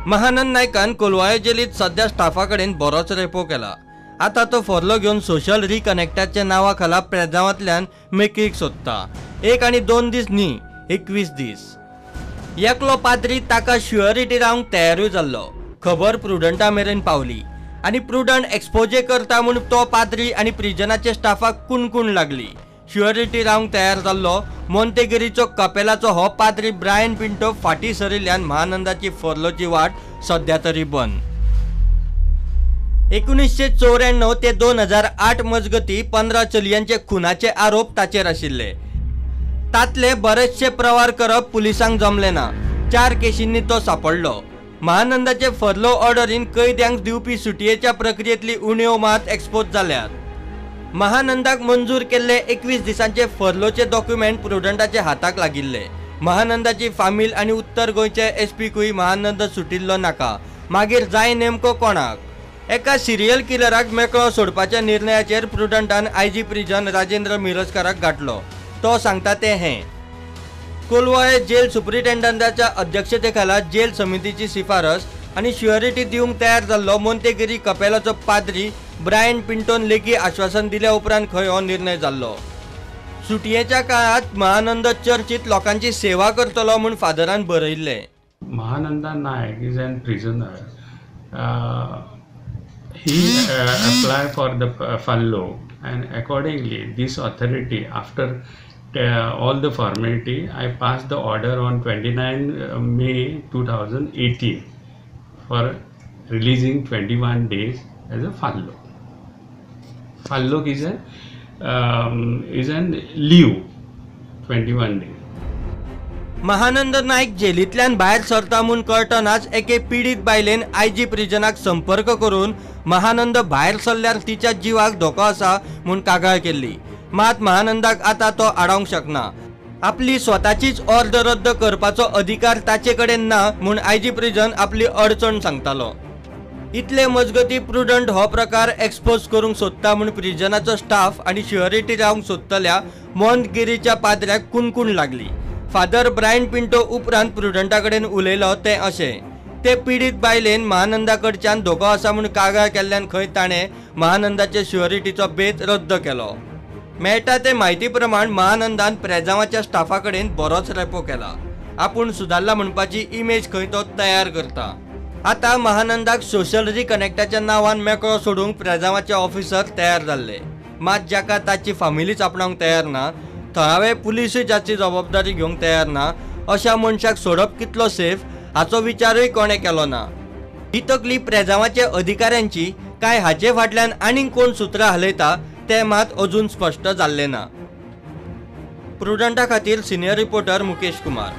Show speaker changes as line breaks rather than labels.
महानंद नायकान कोलवाळे जेलीत सध्या स्टाफा कडेन बरोच रेपो केला. आतां तो फर्लो घेवन सोशल रिकनेक्टाच्या नांवा खाला प्रेजांवांतल्यान मेकळीक सोदता. 1 आनी 2 दीस न्ही, 21 दीस. एकलो पाद्री ताका शुअरिटी रावंक तयारूय जाल्लो. खबर प्रुडंटा मेरेन पावली आनी प्रुडंट एक्सपोजे करता म्हूण तो पाद्री आनी प्रिजनाच्या स्टाफाक कुणकूण लागली. शुअरिटी रावंक तयार जाल्लो मोंतेगिरीचो कपेलाचो हो पाद्री ब्रायन पिंटो फाटीं सरिल्ल्यान महानंदाची फर्लोची वाट सद्या तरी बंद. 1994 ते 2008 मजगती 15 चलयांचे खुनाचे आरोप ताचेर आशिल्ले. तातले बरेचशे प्रवार करप पुलिसांक जमले ना. 4 केशींनी तो सापडलो. महानंदाचे फर्लो ऑर्डरीन कैद्यांक दिवपी सुटयेच्या प्रक्रियेतली उणीव मात एक्सपोज जाल्यात. महानंदाक मंजूर केल्ले 21 दिसांचे फर्लोचे डॉक्युमेंट प्रुडंटाच्या हाताक लागिल्ले. महानंदाची फामील आनी उत्तर गोंयचे एसपीकूय महानंद सुटिल्लो नाका. मागीर जाय नेमको कोणाक? एका सिरियल किलराक मेकळो सोडपाच्या निर्णयाचेर प्रुडंटान आयजी प्रिजन राजेंद्र मिरजकाराक गाठलो. तो सांगता तें हें. कोलवाळे जेल सुप्रिटेंडंटाच्या अध्यक्षतेखाला जेल समितीची शिफारस आनी शुअरिटी दिवंक तयार जाल्लो मोंतेगिरी कपेलाचो पाद्री ब्रायन पिंटोन लेखी आश्वासन दिल्या उपरांत खंय हो निर्णय जाल्लो. सुटयेच्या काळांत महानंद चर्चीत लोकांची सेवा करतलो म्हूण फादरान बरयिल्लें.
Mahananda Naik is an prisoner. He apply for the furlough and accordingly this authority after all the formality I passed the order on 29 May 2018 for releasing 21 days as a furlough. Furlough is a is an leave 21 days.
Mahanand Naik जेलींतल्यान भायर सरता म्हूण कळटनाच एके पिडीत बायलेन IG प्रिजनाक संपर्क करून महानंद भायर सरल्यार तिच्या जिवाक धोको आसा म्हूण कागाळ केल्ली. मात महानंदाक आतां तो आडावंक शकना. आपली स्वताचीच ऑर्द रद्द करपाचो अधिकार ताचे कडेन ना म्हूण आयजी प्रिजन आपली अडचण सांगतालो. इतले मजगती प्रुडंट हो प्रकार एक्सपोज करूंक सोदता म्हूण प्रिजनाचो स्टाफ आनी शुअरिटी रावंक सोदतल्या मोंतगिरीच्या पाद्र्याक कुणकूण लागली. फादर ब्रायन पिंटो उपरांत प्रुडंटा कडेन उलयलो तें अशें. ते पिडीत बायलेन महानंदा कडच्यान धोको आसा म्हूण कागाळ केल्ल्यान खंय ताणें महानंदाचे शुअरिटीचो बेत रद्द केलो. मेळटा ते म्हायती प्रमाण महानंदान प्रेजांवाच्या स्टाफा कडेन बरोच रेपो केला. आपूण सुदारला म्हणपाची इमेज खंय तो तयार करता. आतां महानंदाक सोशल रिकनेक्टाच्या नांवान मेकळो सोडूंक प्रेजांवाचे ऑफिसर तयार जाल्ले. मात जाका ताची फामिलीच आपणावंक तयार ना, थळावे पुलिसूय जाची जबाबदारी घेवंक तयार ना, अशा मनशाक सोडप कितलो सेफ हाचो विचारूय कोणें केलो ना. ही तकली प्रेजांवाच्या अधिकाऱ्यांची काय हाचे फाटल्यान आनीक कोण सुत्रां हालयता तें मात अजून स्पश्ट जाल्लें ना. प्रुडंटा खातीर सिनियर रिपोर्टर मुकेश कुमार.